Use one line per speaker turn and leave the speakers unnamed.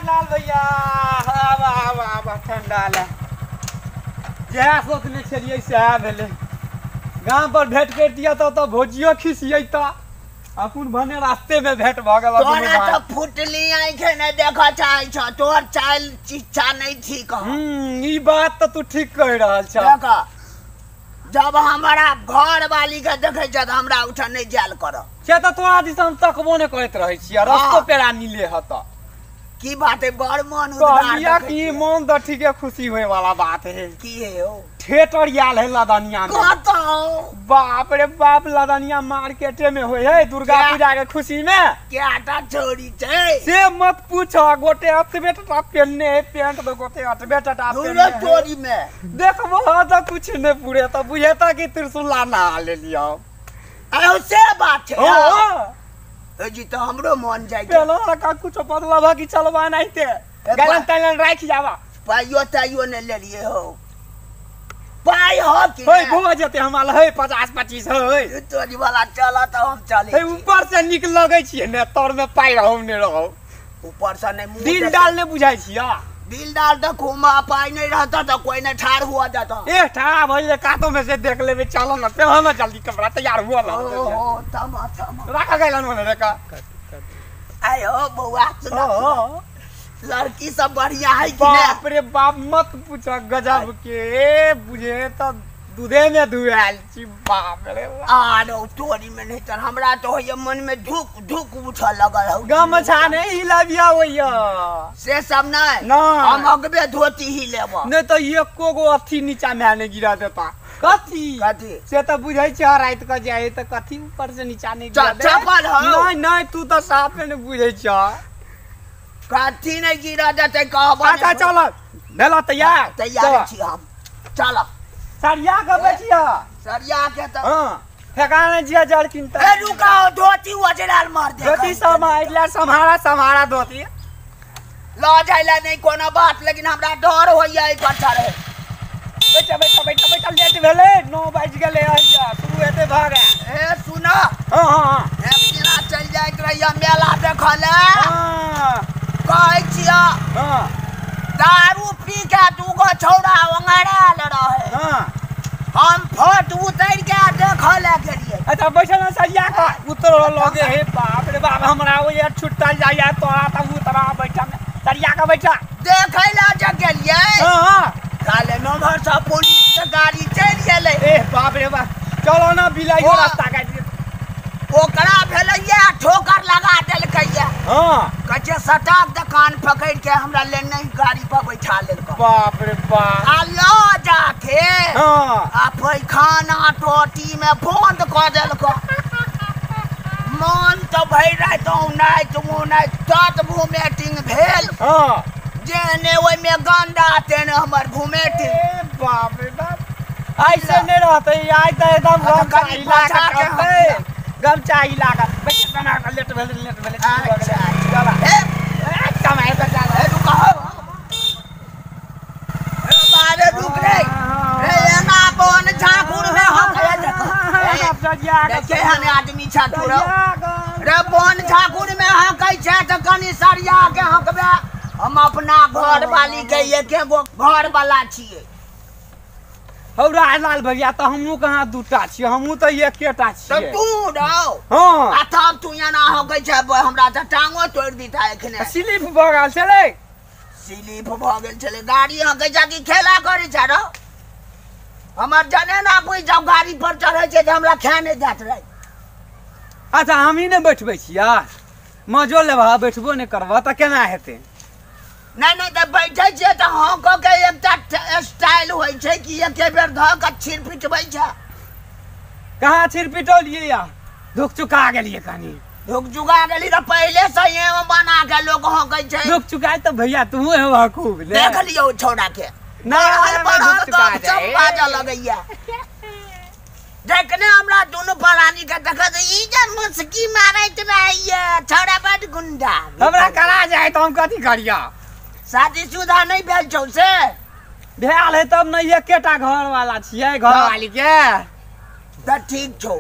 राजलाल भैया, आबा आबा आबा, ठंडा ले। जएह सोचने छलियै सएह भेलै। गाम पर भेंट कर दिया तो भोजियो खिसियै त अखन भने रास्ते में भेंट भऽ गेल।
तोरा तऽ फुटली आँखि नहि देखऽ चाहै छह, तोहर चालि शिक्षा नहि ठीक हौ।
ई बात तऽ तू ठीक कहि रहल छह।
देख, जब हमरा घर वाली के देखै छ तऽ हमरा ओहिठाम नहि जायल कर।
से तऽ तोरा दिस हम तकबो नहि करैत रहै छियै, रस्तो पेड़ा मिले ह तऽ।
की बात है, बड़ मन उदार।
कहलिया कि मन तऽ ठीके खुशी होय वाला बात है।
की है हो?
थिएटर आयल है लदनिया में।
कतौ?
बाप रे बाप, लदनिया मार्केटे में होय है दुर्गा पूजा के खुशी में।
क्या छोरी छै?
से मत पूछ, गोटे अतबे टटा पेनने है पेंट, तो गोटे अतबे टटा पेनने है।
चोरी में
देखबो तऽ कुछ नहि पूरे तऽ बुझेता कि त्रिशूला नहा लेलियो।
आयो से बात छै। ओ जी तऽ हमरो मन जाइ छै।
पेलो का कुछ बदलावा की चलवा नहीं ते गलन तलन राखि जावा।
पाइयो ताइयो नहि लेलिए हो। पाइ हो कि
हे भो जेते हमरा हे 50-25 हे
तोरी वाला चल तऽ हम चले।
हे ऊपर से निक लगै छियै ने, तर में पाइ रहौ ने रहौ।
ऊपर से नहि
दिल डाल नहि बुझाइ छियै।
दिल डाल देखू मा पाइ नहि रहता तऽ कोइ नहि ठाढ़ हुआ जाता।
ए ठाढ़ भऽ जेतै कातो में से देख लेबै। चलो न पेह न जल्दी कपड़ा तैयार हुआ न।
ओ तमा तमा
राख गेलन मने रेखा।
आयो बौआ सुना, लड़की सब बढ़िया है कि नहीं?
बाप रे बाप मत पूछ, गजब के बुझे तऽ दूधे में धुआल छी। बाप रे
आरो तोरी में नहीं तर हमरा तो होइए मन में धुक धुक उठऽ लगल हौ।
गमछा नहीं हिलबिया होइए
से सब नहीं, हम अगबे धोती ही लेब।
नहीं तो एको गो अथी नीचा में नहीं गिरा देता। कथी
कथी
से तऽ बुझै छै राति के जाय तऽ कथी ऊपर से नीचा नहीं गिरा दे।
चप्पल हौ?
नहीं नहीं, तू तऽ साफे नहीं बुझै छ।
कथी नहीं गिरा देतै कहब।
अच्छा चल भेल तैयार?
तैयार छी हम, चल।
सरिया के बेचिया?
सरिया के त
हां फेका नै जिया जड़किन त।
ए रुकाओ, धोती ओजराल मार दे।
धोती समाइला सम्हारा सम्हारा धोती
ल जाइला नहीं कोनो बात, लेकिन हमरा डर होइया एहि पर चढ़े।
बैठा बैठा बैठा बैठा, लेट भेलै, 9 बाजि गेलै हैया, शुरू हेतै भऽ गेल।
ए सुन,
हां हां
एक दिना चलि जाइत रहिया मेला देखऽ ले।
हां
कहै छियै
हां
दारू पी के दूगो छौड़ा ओंघरायल रहे।
हां
हम फट उतरि के देखऽ ले गेलियै।
अच्छा बैठल न सरिया के उतर लगे हे। बाप रे बाप, हमरा ओ यार छुट्टल जाइया तोरा तऽ उतरा बैठा सरिया के बैठा
देखै ले जे गेलियै।
हां हां
काले नंबर से पुलिस के गाड़ी चलि गेलै।
ए बाप रे बाप, चलो ना बिलाइयो रास्ता काटि
ओकरा भेलैया ठोकर लगा देलकैया।
हां
कहै छै सटाक दुकान पकड़ि के हमरा लेने गाड़ी पर बैठा लेलकै।
बाप रे बाप,
आ लऽ जाके
हां
आ पैखाना टोटी में बंद कऽ देलकै। मन तऽ भरि राति औनाइत औनाइत तत भूमेटिंग भेल।
हां
जेहने ओहिमे गंदा तेहने हमर भूमेटिंग।
बाप रे बाप, ऐसे नहि रहतै आइ तऽ एकदम गमछा हिला के चलतै, गमछा हिला के बैठ बना के लेट भेलै, लेट भेलै।
अच्छा
चल
ए
समय पर चल।
ए रुकहो, ए बारे रुक रे, रे एना बन झाकुर हे हम देखे हन आदमी छा तोरा रे बन झाकुर में हकै छै तऽ कनि सरिया के हकबे। हम अपना घर वाली के एके गो घर वाला छियै।
हौ राजलाल भैया, तऽ हमहूँ कहाँ दूटा छियै, हमहूँ तऽ एकेटा छियै।
तऽ तू रहो।
हां
आ तब तू एना हकै छै, हमरा तऽ टांगो तोड़ि दिता एखने।
स्लिप भऽ गेल छलै।
स्लिप भऽ गेल छलै। गाड़ी हकै छै कि खेला करै छै रौ? हमर जने ना बुझि जाउ गाड़ी पर चढ़ै छै तऽ हमरा खाए नहि देत रे।
अच्छा हमही नहि बैठबै छियै, मजो लेबह बैठबो नहि करबह तऽ केना हेतै?
नहि नहि तऽ बैठै छियै तऽ हँ कऽ के एकटा स्टाइल होइ छै कि एके बेर धऽ कऽ छिरपिटबै छै।
कहाँ छिरपिटलियै या, धुक चुका गेलियै कनि।
धुक चुका गेली तऽ पहिले से एम बना के लोक हँकै छै।
धुक चुकाय तऽ भैया तू हेबह खूब।
देख लियौ छौड़ा के बाजऽ लगैया। जखने हमरा दुनू प्राणी के देखत ई जे मुस्की मारैत रहैया छौड़ा बड गुंडा।
हमरा करा जाय तऽ हम कथी करिया?
शादीशुदा नहीं भेल छौ से?
भेल है तब ने, एकेटा घर वाला छियै, घर वाली के
तऽ ठीक छौ।